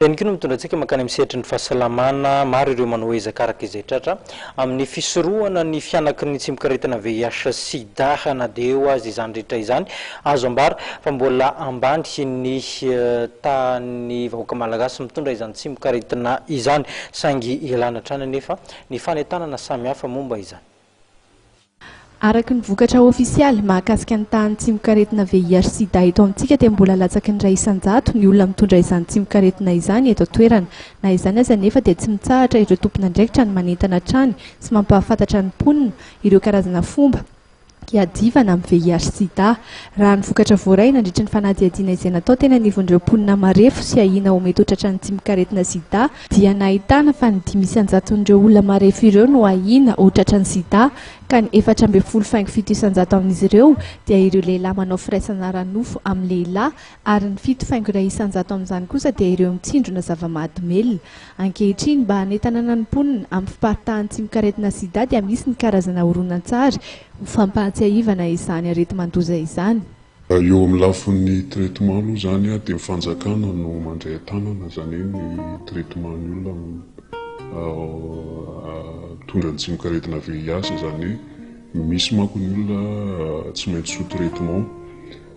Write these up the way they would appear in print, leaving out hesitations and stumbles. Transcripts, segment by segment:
Ihany koa no mitondra antsika mankany amin'ny sehatry ny fahasalamana. Maro ireo manao ezaka araka izay tratra amin'ny fisorohana ny fihanaky ny tsimokaretina VIH sida. Na dia eo aza izany rehetra izany, azo ambara fa mbola ambany ny tahan'ny vahoaka malagasy mitondra izany tsimokaretina izany. Saingy ialana hatrany anefa ny fanentanana samihafa momba izany. Araka ny vokatra ofisialy mahakasika ny tahan'ny tsimokaretina VIH-Sida eto amintsika dia mbola latsaky ny 1% ny olona mitondra izany tsimokaretina izany eto an-toerana. Na izany aza anefa dia tsy mitsahatra ireo tompon'andraikitra ny manentana hatrany sy mampahafantatra ny mponina ireo karazana fomba hiadivana amin'ny VIH-Sida. Raha ny vokatra voaray nandritry ny fanadihadiana izay natao teny anivon'ireo mponina marefo sy ahiana ho mety ho tratran'ny tsimokaretina sida, dia nahitana fa ny 5 isan-jaton'ireo olona marefo ireo no ahiana ho tratran'ny sida, ka ny 14,7% amin'izy ireo dia ireo lehilahy manao firaisana ara-nofo amin'ny lehilahy ary ny 7,1% amin'izany kosa dia ireo mitsindrona zava-mahadomelina. Ankehitriny, mba hanentanana ny mponina amin'ny fiparitahan'ny tsimokaretina sida dia misy ny karazana horonantsary ho fampahatsiahivana izany areti-mandoza izany. Eo amin'ny lafiny traitement aloha izany dia ny fanjakana no mandray an-tanana izany hoe ny traitement ny olona mitondra ny tsimokaretina VIH izany hoe misy manko ny olona tsy maintsy sous traitement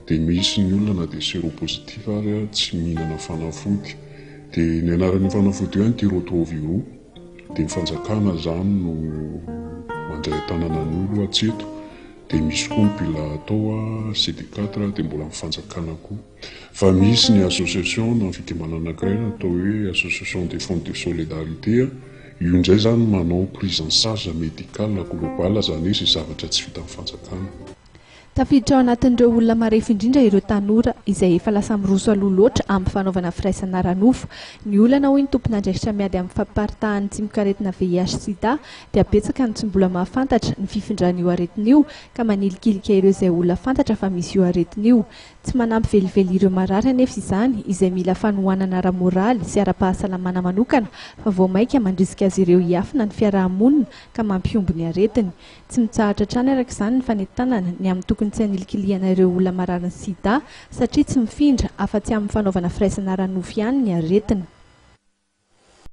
dia misy ny olona na dia seropositif ary tsy mihinana fanafody dia ny anaran'io fanafody io antiretroviraux dia ny fanjakana izany no mandray an-tanana an'io aloha hatreto dia misy koa ny pile atao CD4 dia mbola ny fanjakana koa fa misy ny association na fikambanana anankiray natao hoe association des fonds de solidarité io indray izany manao prise en charge médicale globale izany hoe izay zavatra tsy vitan'ny fanjakana. Tafiditra ao anatin'ireo olona marefo indrindra ireo tanora izay efa lasa miroso aloha loatra amin'ny fanaovana firaisana ara-nofo. Ny olana hoy ny tompon'andraikitra miady amin'ny fampiparitahan'ny tsimokaretina VIH-Sida dia betsaka ny tsy mbola mahafantatra ny fifindran'io aretina io ka manilikilika ireo izay olona fantatra fa misy io aretina io. Tsy manampy velively ireo marary anefa izany izay mila fanohanana ara-moraly sy ara-pahasalamana manokana fa vao mainka mandrisika azy ireo hiafina ny fiaraha-monina ka mampihombo ny aretiny. Tsy mitsahatra hatrany araka izany ny fanentanana ny amin'ny tokony tsy hanilikilihana ireo olona mararin'ny sida satria tsy mifindra afa-tsy amin'ny fanaovana firaisana ara-nofo ihany ny aretina.